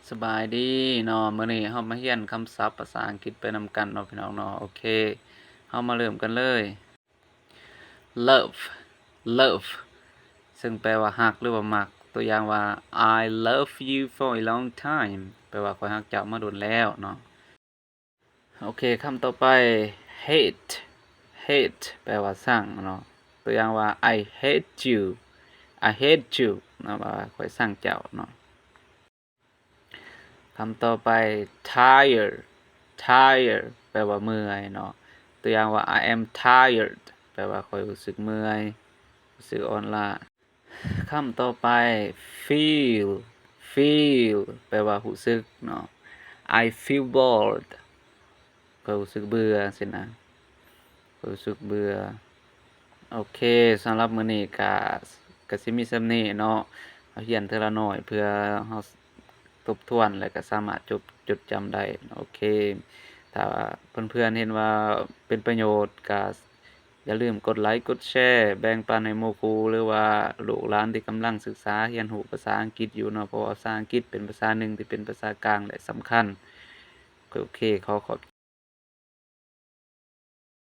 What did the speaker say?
ສະບາຍດີເນາະ ມື້ນີ້ເຮົາມາຮຽນຄຳສັບພາສາອັງກິດໄປນຳກັນເນາະພີ່ນ້ອງເນາະ. ໂອເຄ ເຮົາມາເລີ່ມກັນເລີຍ. Love love ເຊິ່ງແປວ່າຮັກ ຫຼືວ່າມັກ. ຕົວຢ່າງວ່າ I love you for a long time ແປວ່າຂ້ອຍຮັກເຈົ້າມາດົນແລ້ວເນາະ. ໂອເຄ ຄຳຕໍ່ໄປ hate hate ແປວ່າຊັງເນາະ. ຕົວຢ່າງວ່າ I hate you I hate you ນະ ວ່າຂ້ອຍຊັງເຈົ້າເນາະ. ຄຳຕໍ່ໄປ tired tired ແປວ່າເມື່ອຍເນາະ. ຕົວຢ່າງວ່າ I am tired ແປວ່າຂ້ອຍຮູ້ສຶກເມື່ອຍ ຮູ້ສຶກອ່ອນລ້າ. ຄຳຕໍ່ໄປ feel feel ແປວ່າຮູ້ສຶກເນາະ. I feel bored ຂ້ອຍຮູ້ສຶກເບື່ອຊີ້ນະ ຂ້ອຍຮູ້ສຶກເບື່ອ. ໂອເຄ ສຳລັບມື້ນີ້ກະ ກະຊິມີສ່ຳນີ້ເນາະ. ເຮົາຮຽນເທື່ອລະໜ້ອຍ ເພື່ອເຮົາທົບທວນ ແລະກະສາມາດຈົດ ຈົດຈຳໄດ້. ໂອເຄ ຖ້າເພື່ອນໆເຫັນວ່າເປັນປະໂຫຍດ ກະຢ່າລືມກົດໄລ ກົດແຊ ແບ່ງປັນໃຫ້ໝູ່ຄູ່ ຫຼືວ່າລູກຫຼານທີ່ກຳລັງສຶກສາຮຽນຮູ້ພາສາອັງກິດຢູ່ເນາະ ເພາະວ່າພາສາອັງກິດເປັນພາສາໜຶ່ງທີ່ເປັນພາສາກາງ ແລະສຳຄັນ. ໂອເຄ ຂໍຂອບ